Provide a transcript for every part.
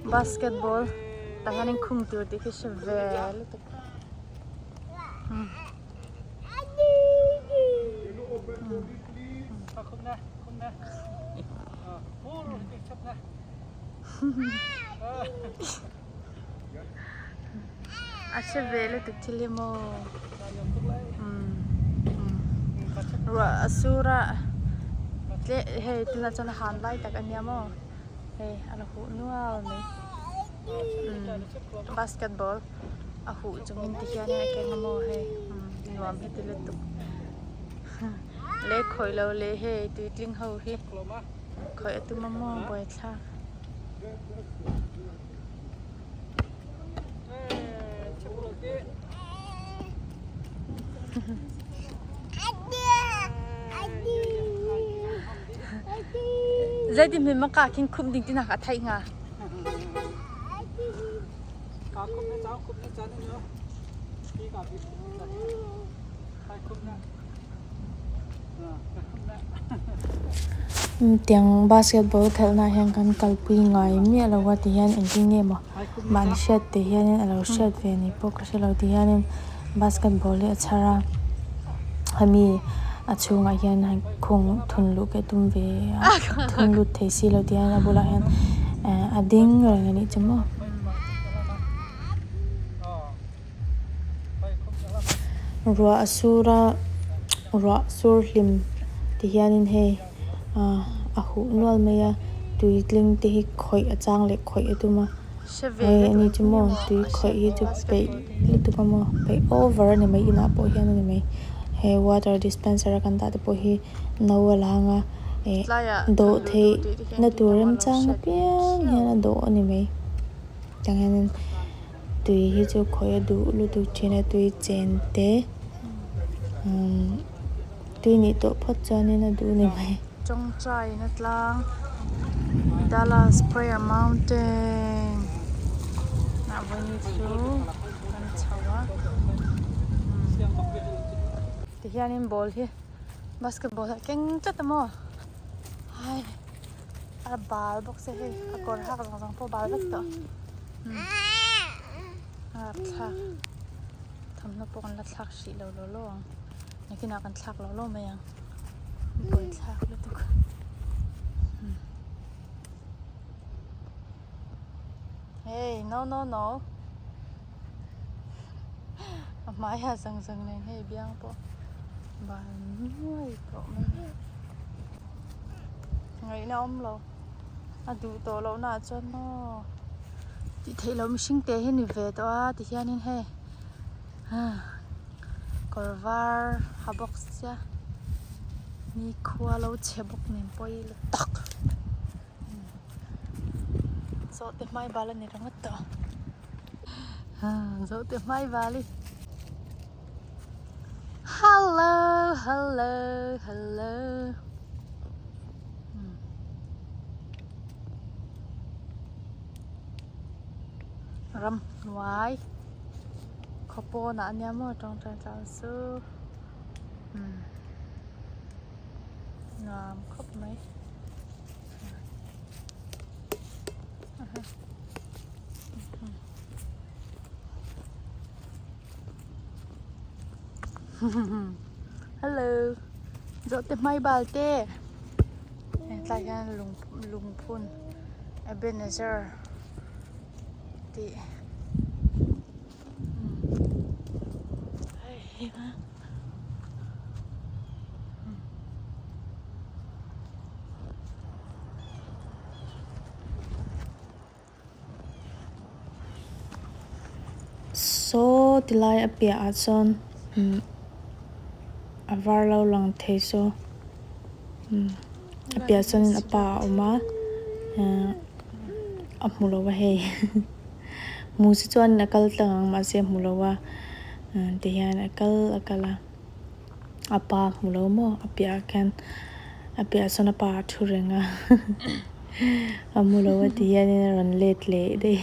Basketball tah hianin khung tur tih khi hre ve lutuk. A hre ve lutuk thil hi maw ruah a sur a tleh hei tunah chuan a han lai tak a nia maw hei a la huh nual mai basketball a huh chungin ti hianin a keng a maw hei nuam hi ti lutuk leh khawih lo leh hei tuitling ho hi khawih a tum a maw buaithlak. Zeitin hme ma ka khin khumh ding tinak a theih hnga? Tiang basketball khelhna ah hian kan kalpui ngai miah lo a ti hian engtin nge maw mahni hriat te hianin a lo hriat ve ni pawh ka hre lo ti hianin basketball hi a chhar a hemi a chhungah hian khung thun luh ka tum ve a thun lut thei si lo ti hian a bulah hian a ding reng a nih chu maw. Ruah a sur a ruah sur hlim ti hianin hei ah a huh nual mai a tui tling te hi khawih a chang leh khawih a tum a hei ani chu maw tui khawih hi chu peih lutuk a maw peih over a ni mai inah pawh hian a ni mai he water dispenser a kan dah te pawh hi no a lang a eh dawh theih na tur remchang apiang hian a dawh a ni mai tiang hianin. Tui hi chu khawih a duh lutuk thin a tui chen te umm tui nih tawh phawt chuanin a duh ni mai. Tawngtaina tlang Dallas Prayer Mountain ah vawiin chu kan chho a tihianin ball hi basketball a keng tlat a maw hai. A bal bawk se hei a kawr hak zawng zawng pawh a bal vek tawh a thlak thawmhnaw pawh kan la thlak hrih lo law law ang nakinah kan thlak law law mai ang buai thlak lutuk hey no no no a hmaiah zawng zawng nen hei biang pawh bal nuai tawh mai. Ngaihna awm lo a duh tawh loh naah chuan maw tih theih loh mihring te hi ni ve tawh a ti hianin hei kawr var ha bawk sia nikhua lo chhe bawk nen pawi la tak zawhte hmai bal a ni ringawt tawh zawhte hmai bal hi. Hello hello hello ramhnuai khaw pawnah a nia maw tawngtai tlang chu nuam khawp mai. Hello zawhte hmai bal te hetlai hian lung lungphun Ebenezer tih Saw ti lai a piah ah chuan a var lo lang thei saw a piah chuanin a pa a awm a a hmu lo a hei hmu se chuanin a kal tlang ang mahse a hmu lo a tihian a kal a kal a a pa a hmu lo maw a piah ah khian a piah ah sawn a pa a thu reng a a hmu lo a ti hianin a rawn let leh daih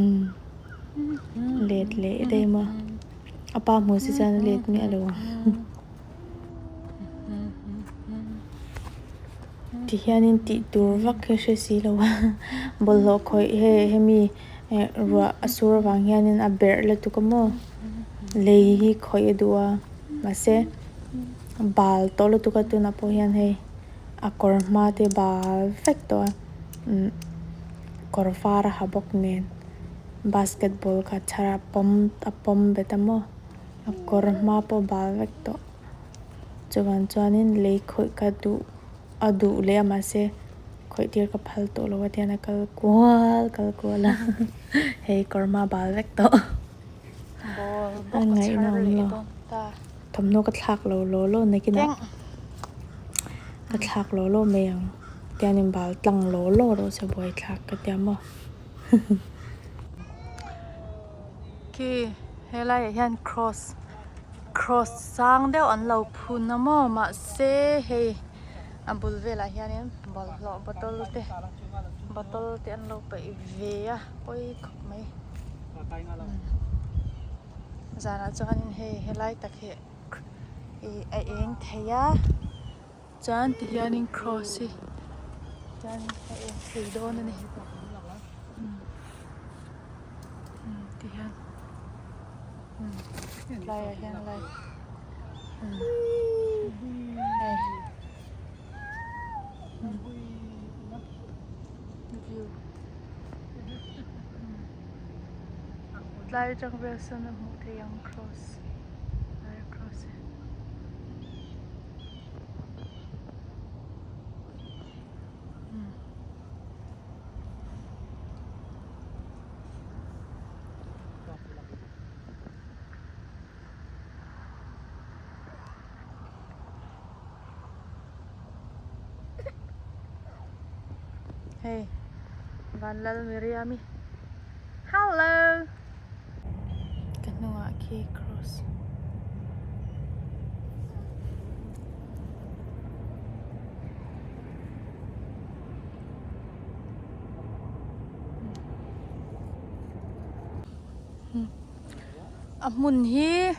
umm let leh daih maw a pa hmu si chuan a let miah lo ang. Tihianin tih tur vak hi hre si lo a bawlhhlawh khawih hei hemi eh ruah a sur avang hianin a berh lutuk a maw lei hi khawih a duh a mahse bal tawh lutuk a tunah pawh hian hei a kawr hma te bal vek tawh a umm kawr var a ha bawk nen basketball kha chhar a pawm a pawm bet a maw a kawr hma pawh a bal vek tawh. Chuan chuanin lei khawih ka duh a duh leh a mahse khawih tir ka phal tawh lo a tihian a kal kual kal kual a hei kawr hma bal vek tawh a ngaihna awm lo thawmhnaw ka thlak lo law law nakinah ka thlak law law mai ang tihianin bal tlang law law rawh se buaithlak ka tia maw. Khi helaiah hian cross cross sang deuh an lo phun a maw mahse hei a bul velah hianin bawlhhlawh bottle te bottle te an lo paih ve a pawi khawp mai zanah chuanin hei helai tak hi ih a eng thei a chuan tihianin cross hi chuanin a eng thei dawn a ni. Tihian tlaiah hian lai hei view tlai atang vel sawn a hmuh theih ang cross lai a cross hi. Hei Vanlal Miriami Hello Ka hnungah khi cross. A hmun hi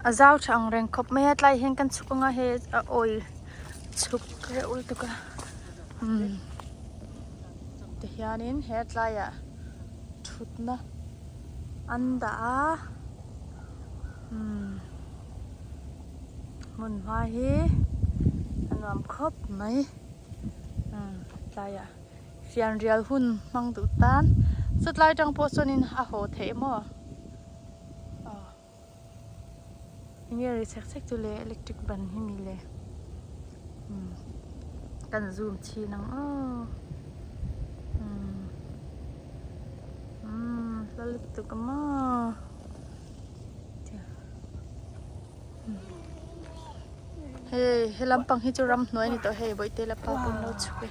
a zau tha ang reng khawp mai a tlai hian kan chhuk anga hei a oil chhuk reuh lutuk a umm tihianin he tlaiah thutna an dah a umm. Hmun hma hi a nuam khawp mai tlaiah fianrial hun hmang duh tan chutlai atang pawh chuanin a haw theih maw aw enge ri chhek chhek chu le electric ban hi mi le kan zoom chhin ang aw umm hla lutuk a maw. Hei he lampang hi chu ramhnuai a ni tawh hei bawihte la pa pawn lo chhuk e.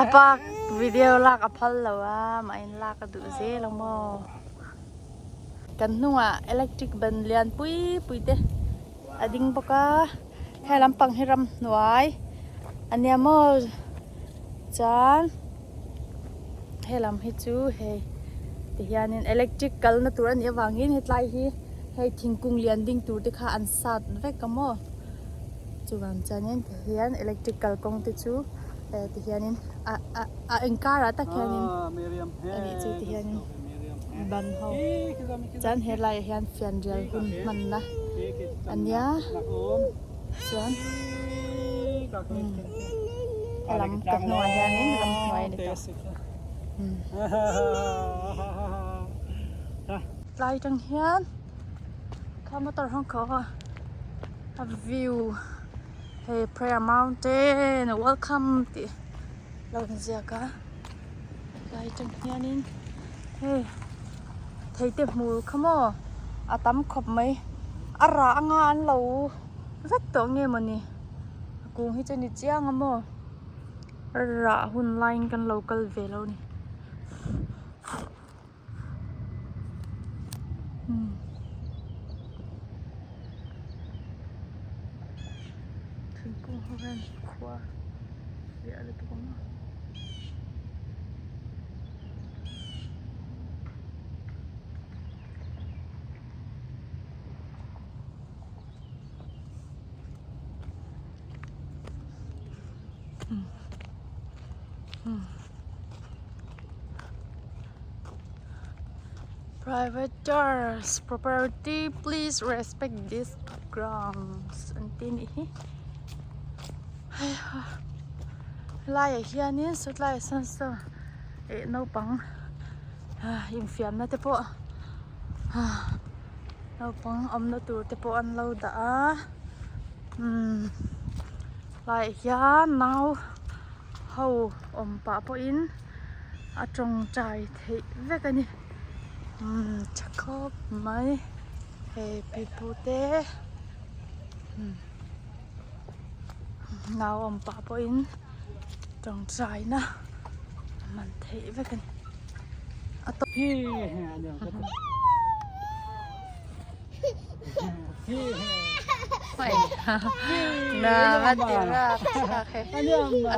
A pa video lak a phal lo a mah in lak a duh zel ang maw. Kan hnungah electric ban lian pui pui te a ding bawk a he lampang hi ramhnuai a nia maw chuan he lam hi chu hei tihianin electric kalna tur a nih avangin hetlai hi hei thingkung lian ding tur te kha an sat vek a maw chuvang chuanin tihian electric kalkawng te chu eh tihianin a a a inkarah tak hianin a nih chu tihianin ban ho chuan helaiah hian fianrial hun hmanna a nia chuan helam ka hnungah hianin ramhnuai a ni tawh tlai atang hian kha motor hawng khawh a a view hei prayer mountain welcome tih lo inziak a tlai atang hianin hei thei te hmul kha maw a tam khawp mai a rah anga an lo vek tawh nge mawni a kung hi chu a ni chiang a maw a rah hun laiin kan lo kal ve lo a ni. Thingkung ho hian khua fiah lutuk ang a. Private tours property please respect this grounds an ti anih hi heiha helaiah hianin sawtlaiah sawn saw eh naupang infiamna te pawh naupang awmna tur te pawh an lo dah a umm laiah hian nau ho awm pah pawhin a tawngtai theih vek a ni umm tha khawp mai hei pipu te umm nau awm pah pawhin tawngtai na a hman theih vek a ni. A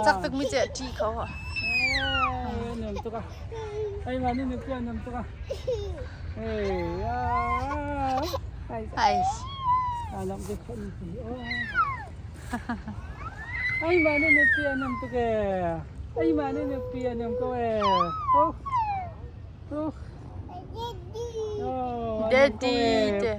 cak tukmi cu a ṭi kho. Ai. Daddy te.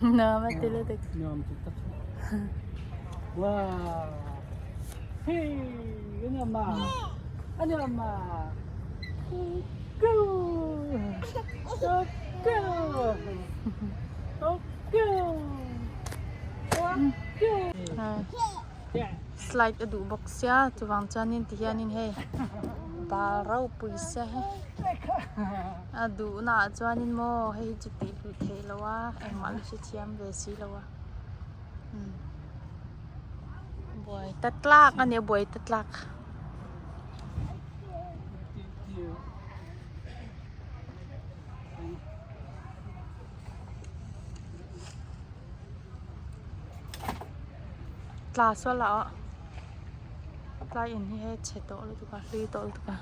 Nuam a ti lutuk. Nuam tuk tak. Wow. Hey, ano ma? Ano ma? Go! Go! Go! Go! Go! Slide a duh bawk sia chuvang chuanin tihianin hei bal ropui sia hi a duhna ah chuanin maw hei hi chu tih luih theih loh a engmah la hrethiam ve si lo a umm buai ta tlak a ni a buai ta tlak. Tla saw lah aw tlai in hi hei chhe tawh lutuk a hlui tawh lutuk a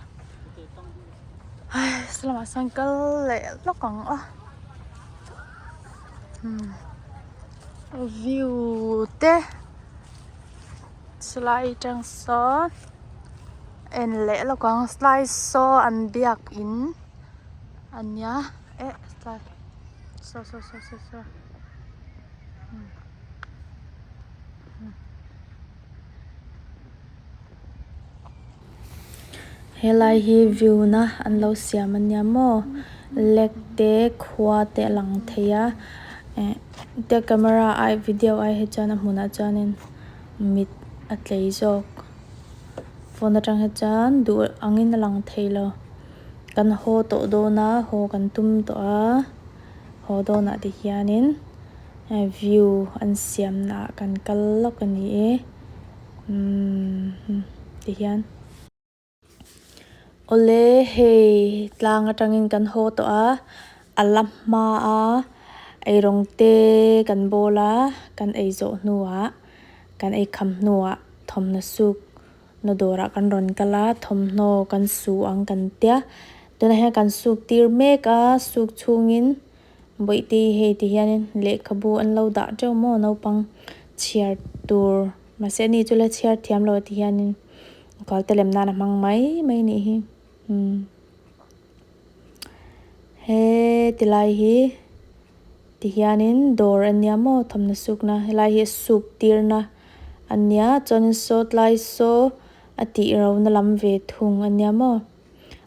hai salamah sawn kal leh lawk ang aw umm view te slai atang sawn en leh lawk ang slai saw an biak in a nia eh slai saw saw saw saw saw. Helai hi view na an lo siam a nia maw lake te khua te a lang thei a eh te camera ai video ai hi chuan a hmunah chuanin mit a tlei zawk phone atang hi chuan duh angin a lang thei lo kan haw tawh dawn a haw kan tum tawh a. Haw dawnah te hianin view an siamna ah kan kal lawk a ni e umm ti hian. Awle hei tlang atangin kan haw tawh a a la hma a eirawng te kan bawl a kan ei zawh hnuah kan ei kham hnuah thawmhnaw suk na dawrah kan rawn kal a thawmhnaw kan su ang kan tia tunah hian kan suk tir mek a suk chhungin bawihte hei ti hianin lehkhabu an lo dah teuh maw naupang chhiar tur mahse ani chu la chhiar thiam lo ti hianin kual te lem nan a hmang mai mai anih hi umm he ti lai hi ti hianin dawr a nia maw thawmhnaw sukna helai hi suk tirna a nia chuanin saw tlai saw a tih ro na lam ve thung a nia maw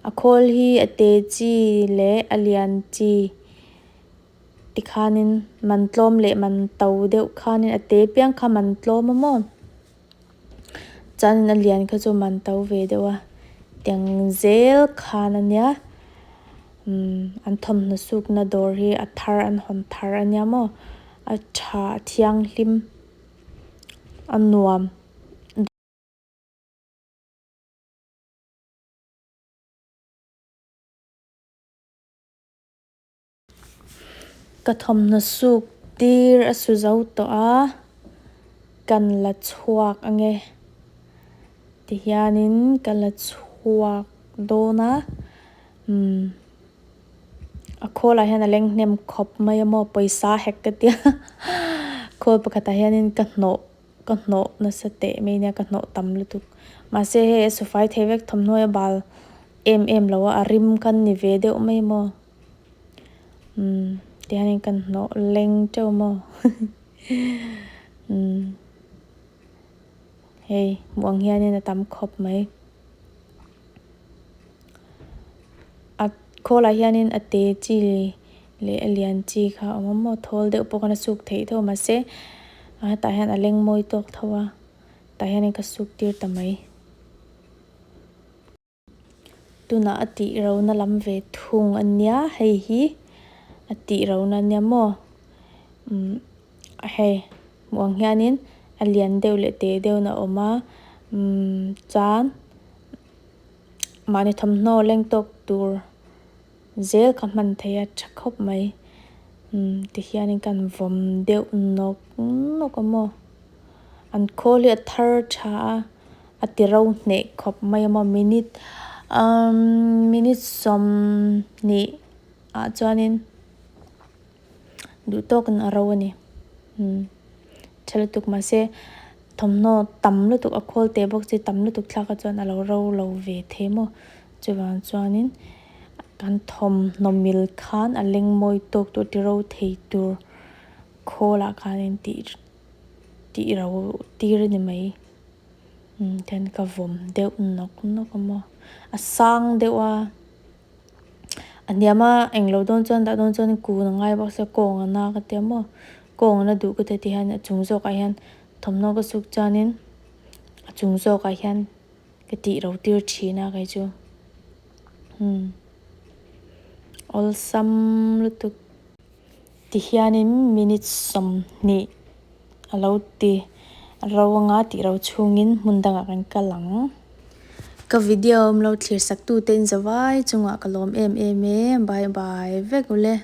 a khawl hi a te chi leh a lian chi tikhanin man tlawm leh man to deuh khanin a te piang kha man tlawm a maw chuanin a lian kha chu man to ve deuh a tiang zel khan a nia. Umm an thawmhnaw sukna dawr hi a thar an hawn thar a nia maw a tha a thianghlim a nuam. Ka thawmhnaw suk tir a su zo tawh a, kan la chhuak ange tihianin ka la chhuak dawn a umm a khawl ah hian a leng hnem khawp mai a maw pawisa hek ka tia khawl pakhat ah hianin ka hnawh ka hnawh nasa teh mai nia ka hnawh tam lutuk mahse hei a sufai thei vek thawmhnaw hi a bal em em lo a a rim kha an ni ve deuh mai maw umm tihianin kan hnawh leng teuh maw umm hei hmuh ang hianin a tam khawp mai a khawl ah hianin a te chi leh a lian chi kha a awm a maw thawl deuh pawh khan a suk theih tho mahse hetah hian a leng mawi tawk tho a tah hianin ka suk tir ta mai. Tunah a tih rona lam ve thung a nia hei hi a tih rona ania maw umm hei hmuh ang hianin a lian deuh leh te deuhin a awm a umm chuan mahni thawmhnaw leng tawk tur zel kha hman theih a tha khawp mai umm tihianin kan vawm deuh nawk nawk a maw an khawl hi a thar tha a. A ti ro hneh khawp mai a maw minute umm minute sawmhnih ah chuanin duh tawkin a ro a ni umm tha lutuk mahse thawmhnaw tam lutuk a khawl teh bawk si tam lutuk thlak ah chuan a lo ro lo ve thei maw chuvang chuanin kan thawmhnaw mil khan a leng mawi tawk tur ti ro thei tur khawl ah khanin tih tih ro tir a ni mai. Umm then ka vawm deuh nawk nawk a maw a sang deuh a a hniam a englo dawn chuan dah dawn chuan kun a ngai bawk sia kawng a na ka tia maw kawng a na duh ka tia ti hian a chung zawkah hian thawmhnaw ka suk chuanin a chung zawkah hian ka tih ro tir thin a kei chu umm awlsam lutuk. Tihianin minute 20 a lo ti ro anga tih ro chhungin hmun dangah kan kal ang. Ka video awm lo thlir sak tute in zavai chungah ka lawm em em e, bye bye vek ule.